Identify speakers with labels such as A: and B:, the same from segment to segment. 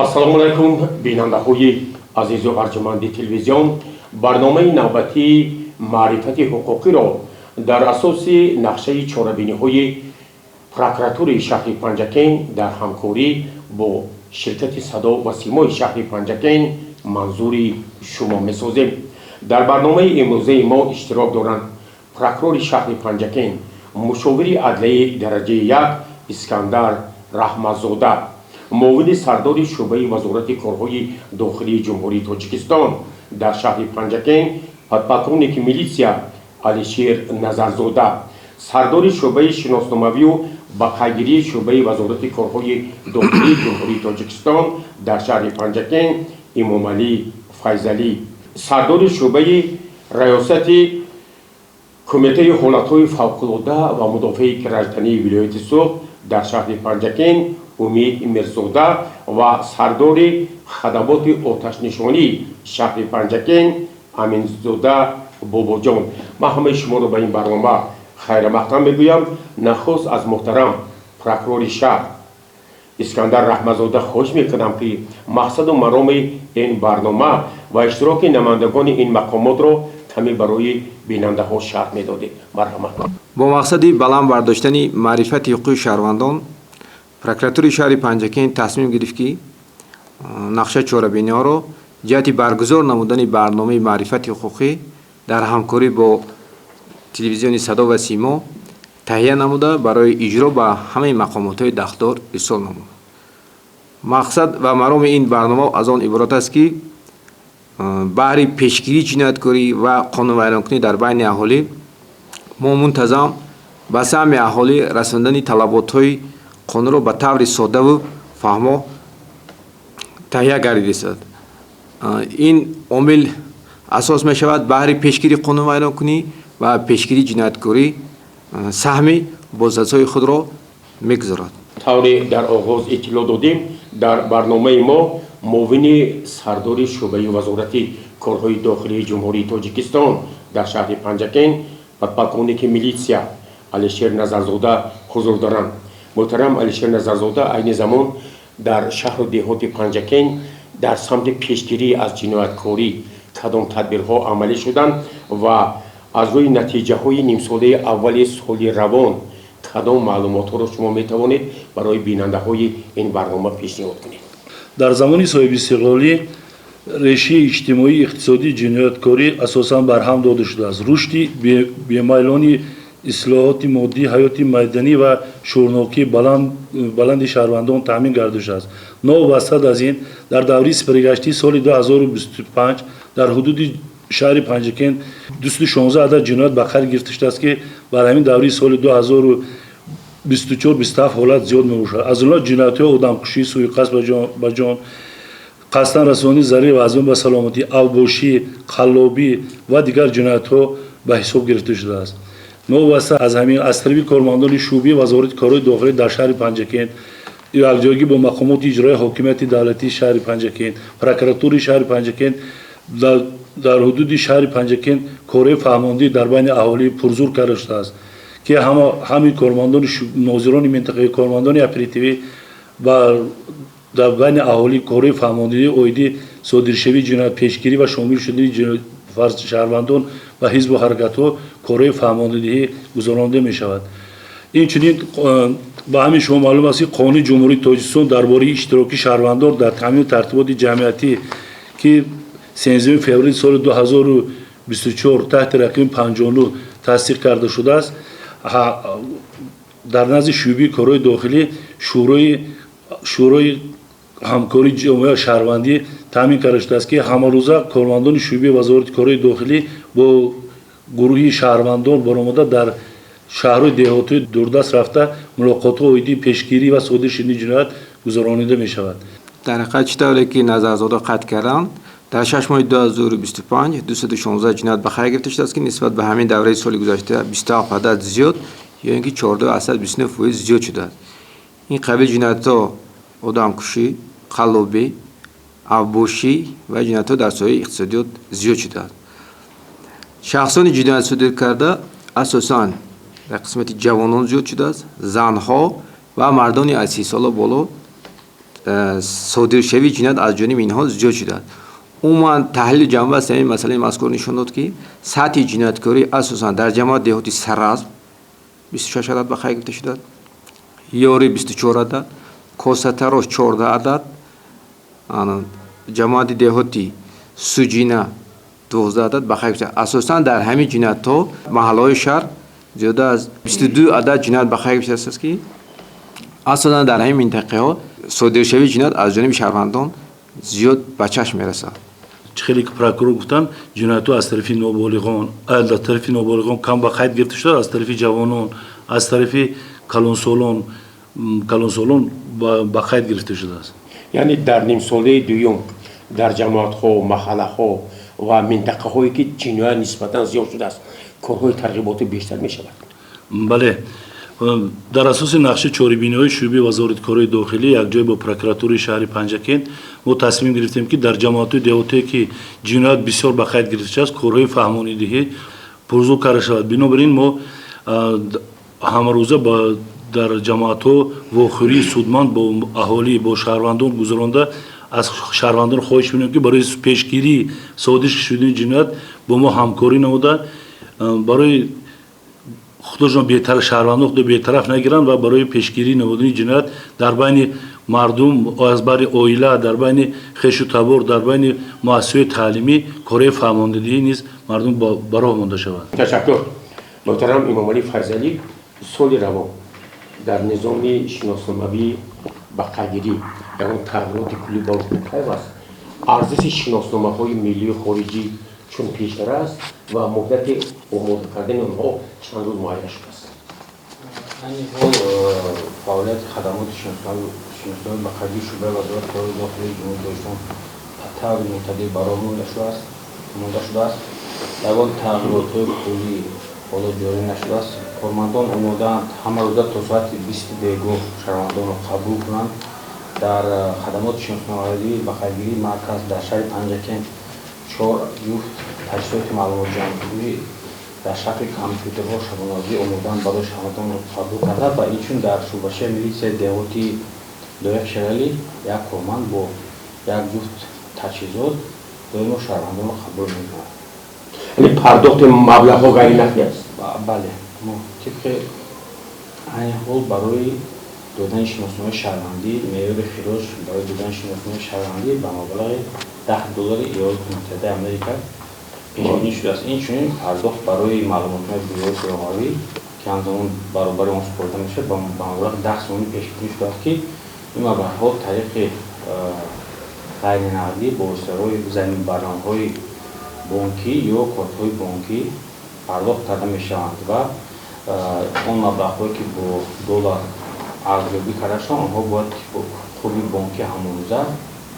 A: Ассалому алайкум, бинандаҳои азизу арҷуманди телевизион. Барномаи навбатии маърифати ҳуқуқиро дар асоси нақшаи чорабиниҳои прокуратураи шаҳри Панҷакент дар ҳамкорӣ бо ширкати «Садо ва симои» шаҳри Панҷакент манзури шумо месозем. Дар барномаи имрӯзаи мо иштирок доранд прокурори шаҳри Панҷакент, мушовири адлияи дараҷаи як Искандар Раҳматзода, муовини сардори шӯъбаи Вазорати корҳои дохилии Ҷумҳурии Тоҷикистон дар шаҳри Панҷакент, подполковники милитсия Алишер Назарзода, сардори шӯъбаи шиносномавию бақайдгирии шӯъбаи Вазорати корҳои дохилии Ҷумҳурии Тоҷикистон дар шаҳри Панҷакент Имомалӣ Файзалӣ, сардори шӯъбаи раёсати Кумитаи ҳолатҳои фавқулода ва мудофиаи граждании вилояти Суғд дар шаҳри Панҷакент Умид Мирзода ва сардори хадамоти оташнишонии шаҳри Панҷакент Аминзода Бобоҷон. Ман ҳамаи шуморо ба ин барнома хайрамақдам мегӯям. Нахуст аз муҳтарам прокурори шаҳр Искандар Раҳматзода хоҳиш мекунам, ки мақсаду мароми ин барнома ва иштироки намояндагони ин мақомотро каме барои бинандаҳо шарҳ медодед. Марҳамат.
B: Бо мақсади баланд бардоштани маърифати ҳуқуқи шаҳрвандон, прокуратураи шаҳри Панҷакент тасмим гирифт, ки нақша чорабиниҳоро ҷиҳати баргузор намудани барномаи маърифати ҳуқуқӣ дар ҳамкорӣ бо телевизиони «Садо ва симо» таҳия намуда, барои иҷро ба ҳамаи мақомотҳои дахлдор ирсол намуд. Мақсад ва мароми ин барнома аз он иборат аст, ки баҳри пешгирии ҷинояткорӣ ва қонунвайронкунӣ дар байни аҳолӣ мо мунтазам ба саҳми аҳолӣ расондани талаботҳои қонунро ба таври соддаву фаҳмо таҳия гардидааст. Ин омил асос мешавад баҳри пешгирии қонунвайронкунӣ ва пешгирии ҷинояткорӣ саҳми бозрасҳои худро мегузорад.
A: Тавре дар оғоз иттилоъ додем, дар барномаи мо муовини сардори шӯъбаи Вазорати корҳои дохилии Ҷумҳурии Тоҷикистон дар шаҳри Панҷакент, подполковники милитсия Алишер Назарзода ҳузур доранд. Муҳтарам Алишер Назарзода, айни замон дар шаҳру деҳоти Панҷакент дар самти пешгирӣ аз ҷинояткорӣ кадом тадбирҳо амалӣ шуданд ва аз рӯи натиҷаҳои нимсолаи аввали соли равон кадом маълумотҳоро шумо метавонед барои бинандаҳои ин барнома пешниҳод кунед?
C: Дар замони соҳибистиқлолӣ решаи иҷтимоӣ, иқтисодии ҷинояткорӣ асосан барҳам дода шудааст. Рушди бемайлони ислоҳоти моддии ҳаёти маданӣ ва шуурнокии баланди шаҳрвандон таъмин гардида шудааст. Новобаста аз ин, дар давраи сипаригаштии соли 2025 дар ҳудуди шаҳри Панҷакент 216 адад ҷиноят ба қайд гирифта шудааст, ки бар ҳамин давраи соли 2024 27 ҳолат зиёд мебошад. Аз ҷумла ҷиноятҳои одамкушӣ, сӯиқасд ба ҷон, қасдан расонии зарари вазмин ба саломатӣ, авбошӣ, қаллобӣ ва дигар ҷиноятҳо ба ҳисоб гирифта шудааст. Новобаста аз ҳамин, аз тарафи кормандони шӯъбаи Вазорати корҳои дохилӣ дар шаҳри Панҷакент якҷоягӣ бо мақомоти иҷроияи ҳокимияти давлатии шаҳри Панҷакент, прокуратураи шаҳри Панҷакент дар ҳудуди шаҳри Панҷакент корҳои фаҳмондӣ дар байни аҳолӣ пурзур карда шудааст, ки ҳамин кормандони, нозирони минтақавӣ, кормандони оперативӣ дар байни аҳолӣ корҳои фаҳмондиҳӣ оиди содиршавии ҷиноят, пешгирӣ ва шомил шудани шаҳрвандон ба ҳизбу ҳаракатҳо корҳои фаҳмондиҳӣ гузаронида мешавад. Инчунин, ба ҳамин шумо маълум аст, ки Қонуни Ҷумҳурии Тоҷикистон дар бораи иштироки шаҳрвандон дар таъмини тартиботи ҷамъиятӣ, ки 13 феврали соли 2024 таҳти рақами 59 тасдиқ карда шудааст, дар назди шӯъбаи корҳои дохилӣ шӯрои ҳамкории ҷомеаи шаҳрвандӣ таъмин карда шудааст, ки ҳамарӯза кормандони шӯъбаи Вазорати корҳои дохилӣ бо гурӯҳи шаҳрвандон баромада, дар шаҳрҳои деҳотии дурдаст рафта, мулоқотҳо оиди пешгирӣ ва содир шудани ҷиноят гузаронида мешавад.
B: Дар ҳақиқат, чӣ тавре ки Назарзода қайд карданд, дар 6 моҳи 2025 216 ҷиноят ба қайд гирифта шудааст, ки нисбат ба ҳамин давраи соли гузашта 27 адад зиёд ё ин ки 14,29% зиёд шудааст. Ин қабил ҷиноятҳо одамкушӣ, қаллобӣ, авбошӣ ва ҷиноятҳо дар соҳаи иқтисодиёт зиёд шудааст. Шахсони ҷиноят содир карда асосан дар қисмати ҷавонон зиёд шудааст, занҳо ва мардони аз 30 сола боло. Содиршавии ҷиноят аз ҷониби инҳо зиёд шудааст. Умуман, таҳлили ҷамъбасти ҳамин масъалаи мазкур нишон дод, ки сатҳи ҷинояткорӣ асосан дар ҷамоат деҳоти Саразм 26 адад ба қайд гирифта шудааст, Ёрӣ 24 адад, Косатарош 14 адад, ҷамоати деҳоти Суҷина 12 адад ба қайд гирифта. Асосан дар ҳамин ҷиноятҳо маҳаллаҳои шаҳр зиёда аз 22 адад ҷиноят ба қайд гирифта шудааст, ки асосан дар ҳамин минтақаҳо содиршавии ҷиноят аз ҷониби шаҳрвандон зиёд ба чашм мерасад.
C: Чӣ хеле ки прокурор гуфтанд, ҷиноятҳо аз тарафи ноболиғон, аз тарафи ноболиғон кам ба қайд гирифта шудааст, аз тарафи ҷавонон, аз тарафи калонсолон ба қайд гирифта шудааст.
A: Яъне дар нимсолаи дуюм дар ҷамоатҳо, маҳаллаҳо ва минтақаҳое, ки ҷиноят нисбатан зиёд шудааст, корҳои тарғиботӣ бештар мешавад?
C: Бале, дар асоси нақшаи чорабиниҳои шӯъбаи Вазорати корҳои дохилӣ якҷоя бо прокуратураи шаҳри Панҷакент мо тасмим гирифтем, ки дар ҷамоатҳои деҳотие, ки ҷиноят бисёр ба қайд гирифта шудааст, корҳои фаҳмонидиҳӣ пурзӯр карда шавад. Бинобар ин мо ҳамарӯза дар ҷамоатҳо вохӯрии судманд бо аҳолӣ, бо шаҳрвандон гузаронда, аз шаҳрвандон хоҳиш мекунем, ки барои пешгирии содир шудани ҷиноят бо мо ҳамкорӣ намуда, барои худошон бетараф, шаҳрвандон худо бетараф нагиранд ва барои пешгирӣ намудани ҷиноят дар байни мардум, аз бари оила, дар байни хешу табор, дар байни муассисаҳои таълимӣ корҳои фаҳмондадиҳӣ низ мардум ба роҳ монда шавад.
A: Ташаккур. Муҳтарам Имомалӣ Файзалӣ, соли равон дар низоми шиносномавӣ ба қайдгирӣ ягон тағйироти куллӣ ба вуқӯъ пайваст? Арзиши шиносномаҳои миллию хориҷӣ чун пештар аст ва муҳлати омода кардани онҳо чанд рӯз муайян шудааст?
D: Айни ҳол фаъолияти хадамоти шиносномавӣ ба қайдгирии шӯъбаи Вазорати корҳои дохилии Ҷумҳурии Тоҷикистон ба таври мӯътадил ба роҳ монда шудааст. Ягон тағйиротҳои куллӣ ҳоло ҷорӣ нашудааст. Кормандон омодаанд ҳамарӯза то соати 20 бегоҳ шаҳрвандонро қабул кунанд. Дар хадамоти шиносномавӣ ба қайдгирии марказ дар шаҳри Панҷакент чор ҷуфт таҷҳизоти маълумотҷамъкунӣ дар шакли компютерҳо шабонарӯзӣ омодаанд барои шаҳрвандонро қабул карда ва инчунин дар шӯъбачаи милитсияи деҳоти Лоиқ Шералӣ як корманд бо як ҷуфт таҷҳизот доимо шаҳрвандонро қабул мекунад.
A: Яъне пардохти маблағҳо ғайринақдӣ аст?
D: Бале, мо тибқи айни ҳол барои додани шиносномаи шаҳрвандӣ меъёри хироҷ барои додани шиносномаи шаҳрвандӣ ба маблағи 10 доллари Иёлоти Муттаҳидаи Америка пешбинӣ шудааст. Инчунин пардохт барои маълумотнои беҳдошти роҳравӣ, ки ҳамзамон баробари он супорида мешавад, ба маблағи 10 сомонӣ пешбинӣ шудааст, ки ин маблағҳо тариқи ғайринақдӣ бо воситаҳои замимабарномаҳои бонкӣ ё кортҳои бонкӣ пардохт карда мешаванд ва он маблағҳое, ки бо доллар арзёбӣ карда шуданд, онҳо бояд қурби бонкӣ ҳамарӯза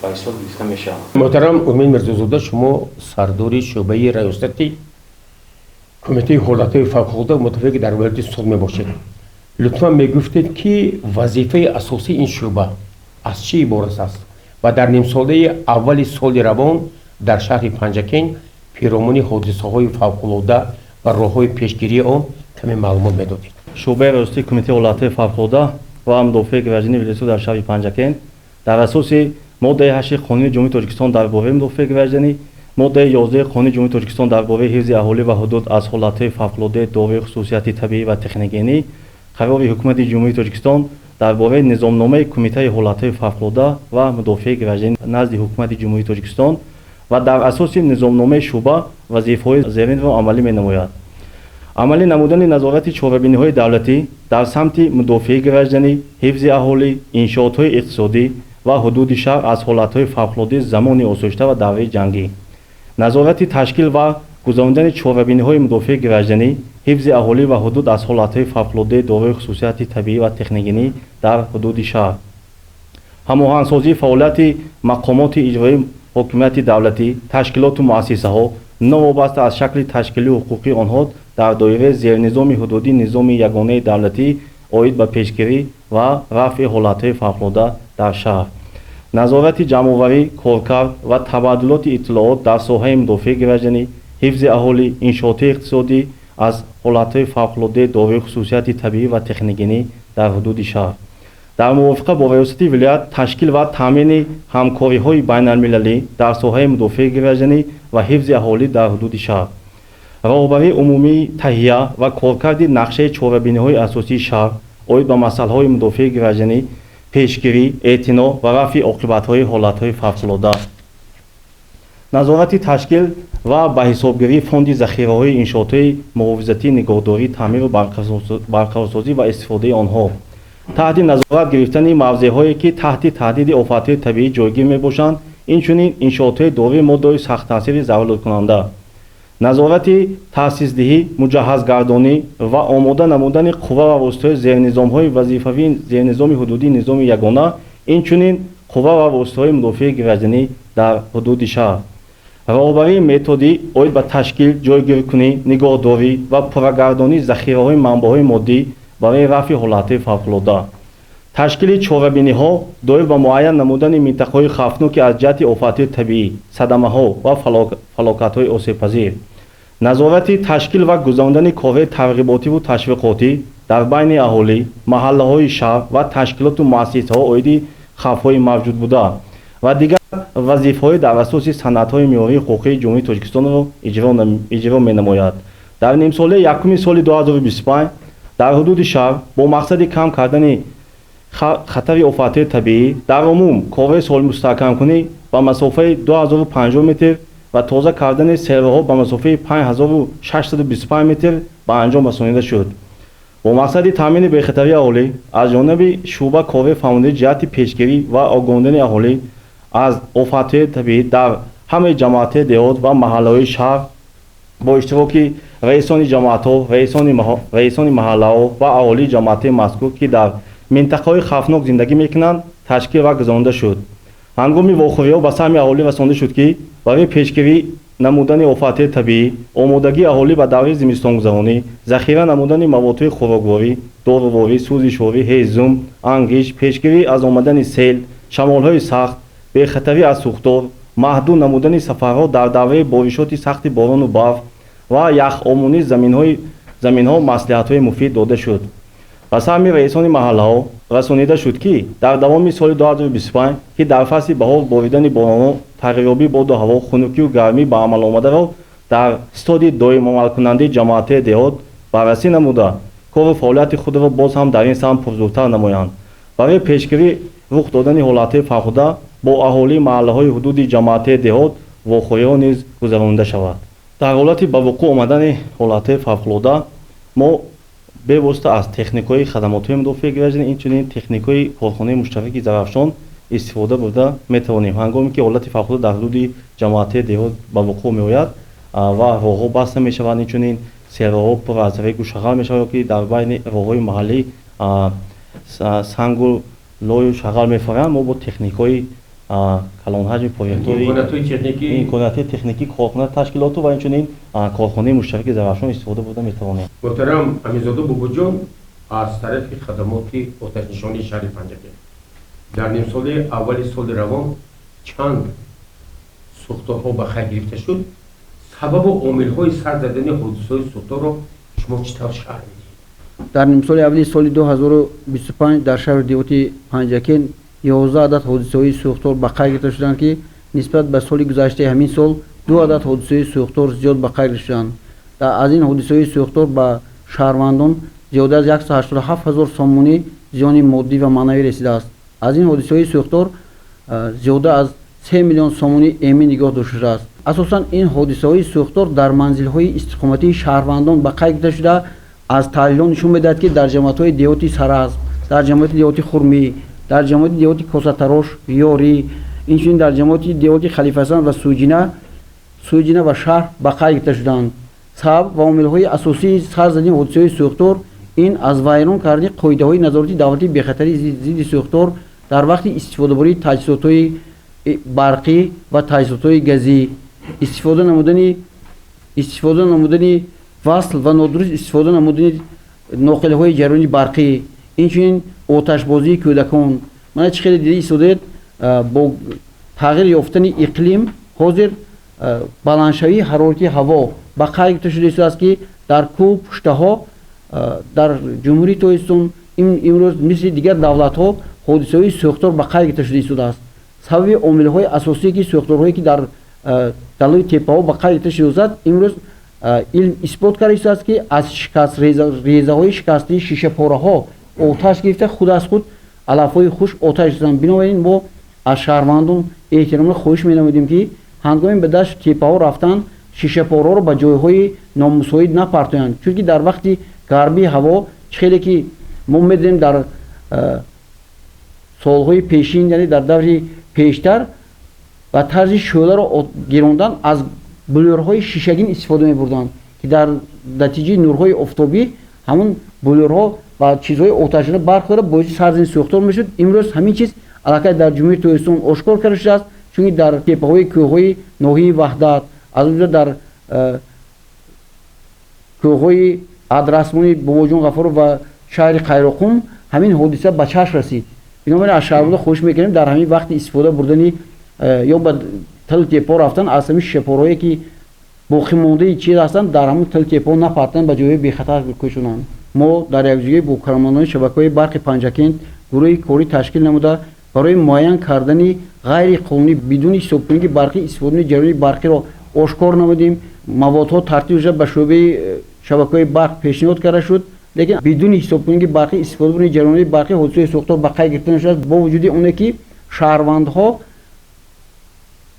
D: ба ҳисоб гирифта мешаванд.
A: Муҳтарам Умед Мирзозода, шумо сардори шӯъбаи раёсати Кумитаи ҳолатҳои фавқулода мудофиа дар вилояти Суғд мебошед. Лутфан мегуфтед, ки вазифаи асосии ин шӯъба аз чӣ иборат аст ва дар нимсолаи аввали соли равон дар шаҳри Панҷакент пиромуни ҳодисаҳои фавқулода ва роҳҳои пешгирии он каме маълумот медодед?
E: Шӯъбаи раёсати Кумитаи ҳолатҳои фавқулода ва мудофиаи граждании вилояти дар шаҳри Панҷакент дар асоси моддаи 8 Қонуни Ҷумҳурии Тоҷикистон дар бораи мудофиаи гражданӣ, моддаи 11 Қонуни Ҷумҳурии Тоҷикистон дар бораи ҳифзи аҳолӣ ва ҳудуд аз ҳолатҳои фавқулодаи дорои хусусияти табиӣ ва техногенӣ, қарори Ҳукумати Ҷумҳурии Тоҷикистон дар бораи низомномаи Кумитаи ҳолатҳои фавқулода ва мудофиаи гражданӣ назди Ҳукумати Ҷумҳурии Тоҷикистон ва дар асоси низомномаи шӯъба вазифаҳои зеринро амалӣ менамояд: амалӣ намудани назорати чорабиниҳои давлатӣ дар самти мудофиаи гражданӣ, ҳифзи аҳолӣ, иншоотҳои иқтисодӣ ва ҳудуди шаҳр аз ҳолатҳои фавқулодаи замони осоишта ва давраи ҷангӣ, назорати ташкил ва гузарондани чорабиниҳои мудофиаи гражданӣ, ҳифзи аҳолӣ ва ҳудуд аз ҳолатҳои фавқулодаи дорои хусусияти табиӣ ва техногенӣ дар ҳудуди шаҳр, ҳамоҳангсозии фаъолияти мақомоти иҷроии ҳокимияти давлатӣ, ташкилоту муассисаҳо новобаста аз шакли ташкилию ҳуқуқии онҳо дар доираи зернизоми ҳудудии низоми ягонаи давлатӣ оид ба пешгирӣ ва рафъи ҳолатҳои фавқулода дар шаҳр, назорати ҷамъоварӣ, коркард ва табаддулоти иттилоот дар соҳаи мудофиаи гражданӣ, ҳифзи аҳолӣ, иншоотҳои иқтисодӣ аз ҳолатҳои фавқулодаи дорои хусусияти табиӣ ва техногенӣ дар ҳудуди шаҳр. Дар мувофиқа бо риёсати вилоят ташкил ва таъмини ҳамкориҳои байналмилалӣ дар соҳаи мудофиаи гражданӣ ва ҳифзи аҳолӣ дар ҳудуди шаҳр. Роҳбарии умумии таҳия ва коркарди нақшаи чорабиниҳои асосии шаҳр оид ба масъалаҳои мудофиаи гражданӣ, пешгирӣ, эътино ва рафъи оқибатҳои ҳолатҳои фавқулода. Назорати ташкил ва ба ҳисобгирии фонди захираҳои иншоотҳои муҳофизатӣ, нигоҳдорӣ, таъмиру барқарорсозӣ ва истифодаи онҳо. Таҳти назорат гирифтани мавзеъҳое, ки таҳти таҳдиди офатҳои табиӣ ҷойгир мебошанд, инчунин иншоотҳои дорои моддаҳои сахттаъсири зараррасонкунанда. Назорати таъсисдиҳӣ, муҷаҳҳазгардонӣ ва омода намудани қувва ва воситаҳои зернизомҳои вазифавии зернизоми ҳудудии низоми ягона, инчунин қувва ва воситаҳои мудофиаи гражданӣ дар ҳудуди шаҳр. Роҳбарии методӣ оид ба ташкил, ҷойгиркунӣ, нигоҳдорӣ ва пуррагардонии захираҳои манбаъҳои моддӣ барои рафъи ҳолатҳои фавқулода. Ташкили чорабиниҳо доир ба муайян намудани минтақаҳои хавфнок аз ҷиҳати офатҳои табиӣ, садамаҳо ва фалокатҳои осебпазир. Назорати ташкил ва гузарондани корҳои тарғиботиву ташвиқотӣ дар байни аҳолӣ, маҳаллаҳои шаҳр ва ташкилоту муассисаҳо оиди хавфҳои мавҷудбуда ва дигар вазифаҳои дар асоси санадҳои меъёрии ҳуқуқии Ҷумҳурии Тоҷикистонро иҷро менамояд. Дар нимсолаи якуми соли 2025 дар ҳудуди шаҳр бо мақсади кам кардани хатари офатҳои табиӣ дар умум корҳои солмустаҳкамкунӣ ба масофаи 2050 метр ва тоза кардани серваҳо ба масофаи 5625 метр ба анҷом расонида шуд. Бо мақсади таъмини бехатарии аҳолӣ аз ҷониби шӯъба корҳои фаҳмондагӣ ҷиҳати пешгирӣ ва огоҳондани аҳолӣ аз офатҳои табиӣ дар ҳамаи ҷамоатҳои деҳот ва маҳаллаҳои шаҳр бо иштироки раисони ҷамоатҳо, раисони маҳаллаҳо ва аҳолии ҷамоатҳои мазкур, ки дар минтақаҳои хавфнок зиндагӣ мекунанд, ташкил ва гузаронида шуд. Ҳангоми вохӯриҳо ба саҳми аҳолӣ расонда шуд, ки барои пешгирӣ намудани офатҳои табиӣ, омодагии аҳолӣ ба давраи зимистонгузаронӣ, захира намудани маводҳои хӯрокворӣ, доруворӣ, сӯзишворӣ, ҳезум, ангиш, пешгирӣ аз омадани сел, шамолҳои сахт, бехатарӣ аз сӯхтор, маҳдуд намудани сафарҳо дар давраи боришоти сахти борону барф ва яхомонии заминҳо маслиҳатҳои муфид дода шуд. Ба саҳми раисони маҳаллаҳо расонида шуд, ки дар давоми соли 2025, ки дар фасли баҳор боридани боронҳо, тағйирёбии боду ҳаво, хунукию гармӣ ба амал омадаро дар стоди доимамалкунандаи ҷамоатҳои деҳот баррасӣ намуда, кору фаъолияти худро боз ҳам дар ин самт пурзӯртар намоянд. Барои пешгирӣ рух додани ҳолатҳои фавқулода бо аҳолии маҳаллаҳои ҳудуди ҷамоатҳои деҳот вохӯриҳо низ гузаронида шавад. Дар ҳолати ба вуқӯъ омадани ҳолатҳои фавқулода мо бевосита аз техникаҳои хадамотҳои мудофиаи гражданӣ, инчунин техникаҳои корхонаи муштараки Зарафшон истифода бурда метавонем. Ҳангоме ки ҳолати фавқулода дар ҳудуди ҷамоатҳои деҳот ба вуқӯъ меояд ва роҳҳо баста мешаванд, инчунин серроҳҳо пур аз регу шағал мешавад, ки дар байни роҳҳои маҳаллӣ сангу лою шағал мефаранд, мо бо техникаҳои калонҳаҷми пояктори имкониятҳои техникӣ корхона ташкилоту ва инчунин корхонаи муштараки Зарафшон истифода бурда метавонем.
A: Муҳтарам Аминзода Бобоҷон, аз тарафи хадамоти оташнишонии шаҳри Панҷакент дар нимсолаи аввали соли равон чанд сӯхторҳо ба хайр гирифта шуд? Сабабу омилҳои сар задани ҳодисаҳои сӯхторро шумо чӣ тавр шарҳ медиҳед?
F: Дар нимсоли аввали соли 2025 дар шаҳри деҳоти Панҷакент 11 адад ҳодисаҳои сӯхтор ба қайд гирифта шуданд, ки нисбат ба соли гузаштаи ҳамин сол 2 адад ҳодисаҳои сӯхтор зиёд ба қайд гирифта шуданд. Аз ин ҳодисаҳои сӯхтор ба шаҳрвандон зиёда аз 187 ҳазор сомонӣ зиёни моддӣ ва маънавӣ расидааст. Аз ин ҳодисаҳои сӯхтор зиёда аз 3 миллион сомонӣ эмин нигоҳ дошта шудааст. Асосан ин ҳодисаҳои сӯхтор дар манзилҳои истиқоматии шаҳрвандон ба қайд гирифта шуда, аз таҳлилҳо нишон медиҳад, ки дар ҷамоатҳои деҳоти Саразм, дар ҷамоати деҳоти Хурмӣ, дар ҷамоати деҳоти Косатарош, Ёрӣ, инчунин дар ҷамоати деҳоти Халифасан ва Суҷина ва шаҳр ба қайд гирифта шуданд. Сабаб ва омилҳои асосии сар задани ҳодисаҳои сӯхтор ин аз вайрон кардани қоидаҳои назорати давлатии бехатарии зидди сӯхтор дар вақти истифодабарии таҷҳизотҳои барқӣ ва таҷҳизотҳои газӣ, истифода намудани васл ва нодуруст истифода намудани ноқилҳои ҷараёни барқӣ, инчунин оташбозии кӯдакон. Мана чӣ хеле дида истодаед, бо тағйир ёфтани иқлим ҳозир баландшавии ҳарорати ҳаво ба қайд гирифта шуда истодааст, ки дар кӯҳ пуштаҳо дар Ҷумҳурии Тоҷикистон, Имрӯз мисли дигар давлатҳо ҳодисаҳои сӯхтор ба қайд гирифта шуда истодааст. Сабаби омилҳои асосие, ки сӯхторҳое, ки дар далои теппаҳо ба қайд гирифта шудааст, имрӯз илм исбот карда истодааст, ки аз резаҳои шикастии шишапораҳо оташ гирифта, худ аз худ алафҳои хушк оташ гирифтанд. Бинобар ин мо аз шаҳрвандон эҳтиромона хоҳиш менамоем, ки ҳангоми ба дашт теппаҳо рафтан, шишапораҳоро ба ҷойҳои номусоид напартоянд, чунки дар вақти гармии ҳаво, чӣ хеле ки мо медонем, дар солҳои пешин, яъне дар даври пештар, ба тарзи шӯъларо гирондан аз булӯрҳои шишагин истифода мебурданд, ки дар натиҷаи нурҳои офтобӣ ҳамун булӯрҳо ва чизҳои оташина бархӯрда, боиси сарзани сӯхтор мешуд. Имрӯз ҳамин чиз аллакай дар Ҷумҳурии Тоҷикистон ошкор карда шудааст, чунки дар теппаҳои кӯҳҳои ноҳияи Ваҳдат, аз он ҷумла дар кӯҳҳои Адрасмони Бобоҷон Ғафуров ва шаҳри Қайроқум ҳамин ҳодиса ба чашм расид. Бинобар ин аз шаҳрвандон хоҳиш мекунем, дар ҳамин вақти истифода бурдани ё ба талу теппаҳо рафтан, аз ҳамин шишапораҳое, ки боқимондаи чиз ҳастанд, дар ҳамун талу теппаҳо напартанд, ба ҷойҳои бехатар кӯчонанд. Мо дар якҷоягӣ бо кормандони шабакаҳои барқи Панҷакент гурӯҳи корӣ ташкил намуда, барои муайян кардани ғайриқонунӣ, бидуни ҳисобкунии барқӣ истифодаи ҷараёни барқиро ошкор намудем. Маводҳо тартиб шуда, ба шӯъбаи шабакаҳои барқ пешниҳод карда шуд, лекин бидуни ҳисобкунии барқӣ истифода бурдани ҷараёнҳои барқӣ ҳодисаи сӯхтор ба қайд гирифта нашудааст. Бо вуҷуди оне ки шаҳрвандҳо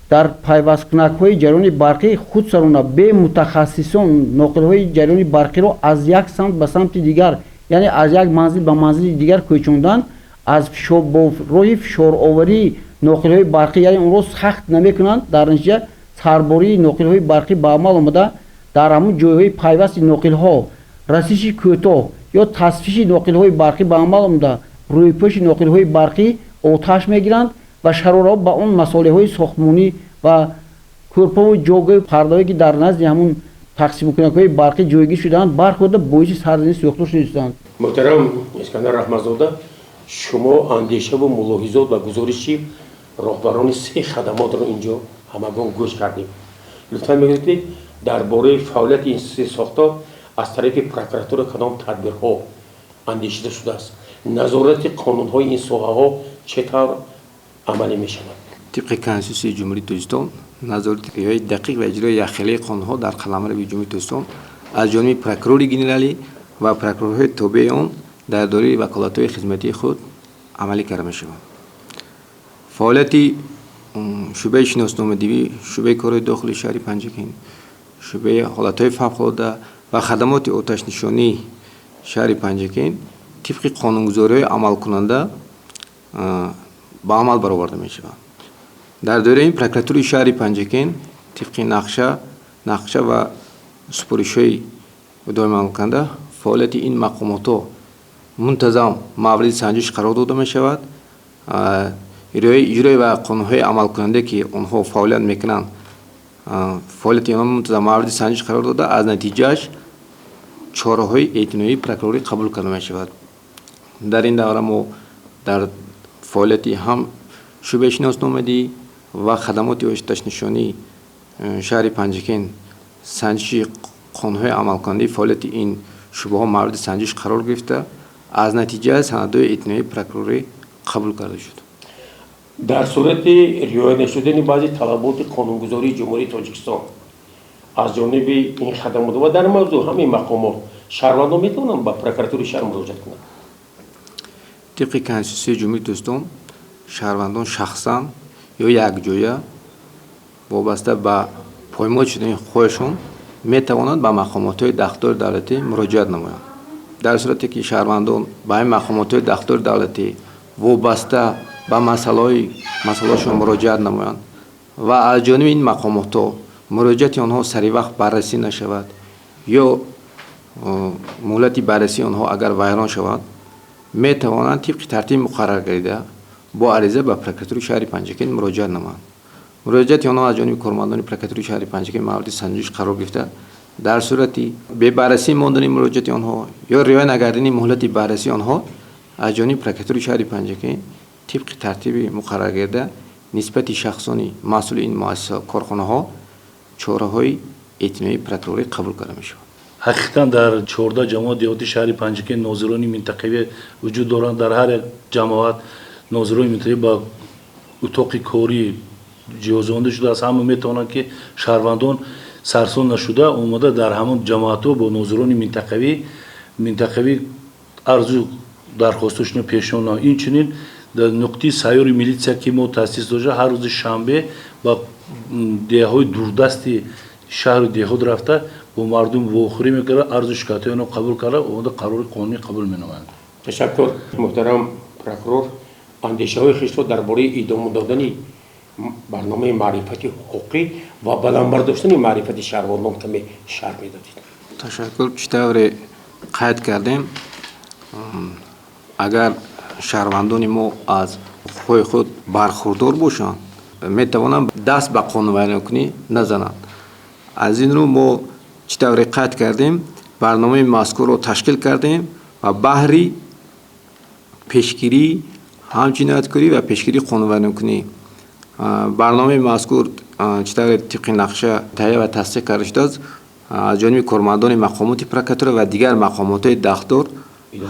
F: дар пайвасткунакҳои ҷараёни барқӣ худсарона, бемутахассисон, ноқилҳои ҷараёни барқиро аз як самт ба самти дигар, яъне аз як манзил ба манзили дигар кӯчондан, аз бо роҳи фишороварии ноқилҳои барқӣ, яъне онро сахт намекунанд, дар натиҷа сарбории ноқилҳои барқӣ ба амал омада, дар ҳамун ҷойҳои пайвасти ноқилҳо расиши кӯтоҳ ё тасфиши ноқилҳои барқӣ ба амал омада, рӯйпӯши ноқилҳои барқӣ оташ мегиранд ва шарораҳо ба он масолеҳҳои сохтмонӣ ва кӯрпаву ҷойгоҳи пардаҳое, ки дар назди ҳамун тақсимкунакҳои барқӣ ҷойгир шудаанд, бархӯрда, боиси сарзани сӯхтор шуда.
A: Муҳтарам Искандар Раҳматзода, шумо андешаву мулоҳизот ва гузориши роҳбарони се хадамотро инҷо ҳамагон гӯш кардем. Лутфан мегӯед, ки дар бораи фаъолияти ин се сохтор аз тарафи прокуратура кадом тадбирҳо андешида шудааст? Назорати қонунҳои ин соҳаҳо чӣ тавр амалӣ мешавад?
B: Тибқи Конститутсияи Ҷумҳурии Тоҷикистон, назорати риояи дақиқ ва иҷрои якхелаи қонунҳо дар қаламрави Ҷумҳурии Тоҷикистон аз ҷониби прокурори генералӣ ва прокурорҳои тобеи он дар доираи ваколатҳои хизматии худ амалӣ карда мешавад. Фаъолияти шӯъбаи шиносномадиҳӣ, шӯъбаи корҳои дохилии шаҳри Панҷакент, шӯъбаи ҳолатҳои фавқулодда ва хадамоти оташнишонии шаҳри Панҷакент тибқи қонунгузориҳои амалкунанда ба амал бароварда мешавад. Дар доираи ин прокуратураи шаҳри Панҷакент тибқи нақша ва супоришҳои доими амалкунанда фаъолияти ин мақомотҳо мунтазам мавриди санҷиш қарор дода мешавад. Иҷрои ва қонунҳои амалкунанда, ки онҳо фаъолият мекунанд, фаъолияти онҳо мунтазам мавриди санҷиш қарор дода, аз натиҷааш чораҳои эътиноии прокурорӣ қабул карда мешавад. Дар ин давра мо дар фаъолияти ҳам шӯъбаи шиносномадиҳӣ ва хадамоти оташнишонии шаҳри Панҷакент санҷиши қонунҳои амалкунандаи фаъолияти ин шӯъбаҳо мавриди санҷиш қарор гирифта, аз натиҷа санадҳои эътиноии прокурорӣ қабул карда шуд.
A: Дар сурати риоя нашудани баъзе талаботи қонунгузории Ҷумҳурии Тоҷикистон аз ҷониби ин хадамот ва дар мавзӯъ ҳамин мақомот, шаҳрвандон метавонанд ба прокуратураи шаҳр муроҷиат кунанд?
B: Тибқи Конститутсияи Ҷумҳурии Тоҷикистон, шаҳрвандон шахсан ё якҷоя вобаста ба поймол шудани ҳуқуқҳояшон метавонанд ба мақомотҳои дахлдори давлатӣ муроҷиат намоянд. Дар сурате ки шаҳрвандон ба ин мақомотҳои дахлдори давлатӣ вобаста ба масъалаҳошон муроҷиат намоянд ва аз ҷониби ин мақомотҳо муроҷиати онҳо саривақт баррасӣ нашавад ё муҳлати баррасии онҳо агар вайрон шавад, метавонанд тибқи тартиби муқаррар гардида бо ариза ба прокуратураи шаҳри Панҷакент муроҷиат намоянд. Муроҷиати онҳо аз ҷониби кормандони прокуратураи шаҳри Панҷакент мавриди санҷиш қарор гирифта, дар сурати бебаррасӣ мондани муроҷиати онҳо ё риоя нагардидани муҳлати баррасии онҳо аз ҷониби прокуратураи шаҳри Панҷакент, тибқи тартиби муқаррар гардида нисбати шахсони масъули ин муассиса, корхонаҳо чораҳои эътиноии прокурорӣ қабул карда мешавад.
C: Ҳақиқатан дар 14 ҷамоат деҳоти шаҳри Панҷакент нозирони минтақавӣ вуҷуд доранд. Дар ҳар як ҷамоат нозирони минтақавӣ ба утоқи корӣ ҷиҳозонда шудааст. Ҳама метавонанд, ки шаҳрвандон сарсон нашуда омода дар ҳамон ҷамоатҳо бо нозирони минтақавӣ арзу дархостошонро пешниҳод намоянд. Инчунин дар нуқтаи сайёри милитсия, ки мо таъсис дошта, ҳар рӯзи шанбе ба деҳаҳои дурдасти шаҳру деҳот рафта, бо мардум вохӯрӣ мекарда, арзу шикоятҳои онро қабул карда, омода қарори қонунӣ қабул менамоянд.
A: Ташаккур, муҳтарам прокурор. Андешаҳои хешро дар бораи идома додани барномаи маърифати ҳуқуқӣ ва баланд бардоштани маърифати шаҳрвандон каме шарҳ медодед.
B: Ташаккур. Чӣ тавре қайд кардем, агар шаҳрвандони мо аз ҳуқуқҳои худ бархурдор бошанд, метавонанд даст ба қонунвайронкунӣ назананд. Аз ин рӯ мо, чӣ тавре қайд кардем, барномаи мазкурро ташкил кардем ва баҳри пешгирии ҳам ҷинояткорӣ ва пешгирии қонунвайронкунӣ. Барномаи мазкур, чӣ тавре тибқи нақша таҳия ва тасдиқ карда шудааст, аз ҷониби кормандони мақомоти прокуратура ва дигар мақомотҳои дахлдор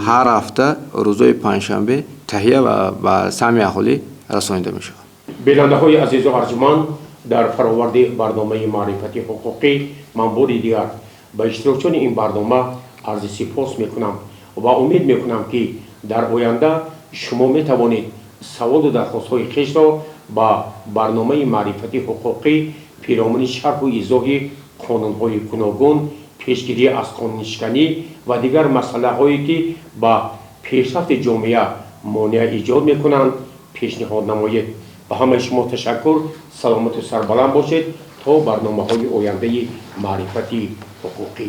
B: ҳар ҳафта рӯзҳои панҷшанбе таҳия ва ба самъи аҳолӣ расонида мешавад.
A: Бинандаҳои азизу арҷманд, дар фароварди барномаи маърифати ҳуқуқӣ ман бори дигар ба иштирокчиёни ин барнома арзи сипос мекунам ва умед мекунам, ки дар оянда шумо метавонед саволу дархостҳои хешро ба барномаи маърифати ҳуқуқӣ пиромуни шарҳу изоҳи қонунҳои гуногун, пешгирӣ аз қонуншиканӣ ва дигар масъалаҳое, ки ба пешрафти ҷомеа монеа эҷод мекунанд, пешниҳод намоед. Ба ҳамаи шумо ташаккур. Саломату сарбаланд бошед то барномаҳои ояндаи маърифати ҳуқуқӣ.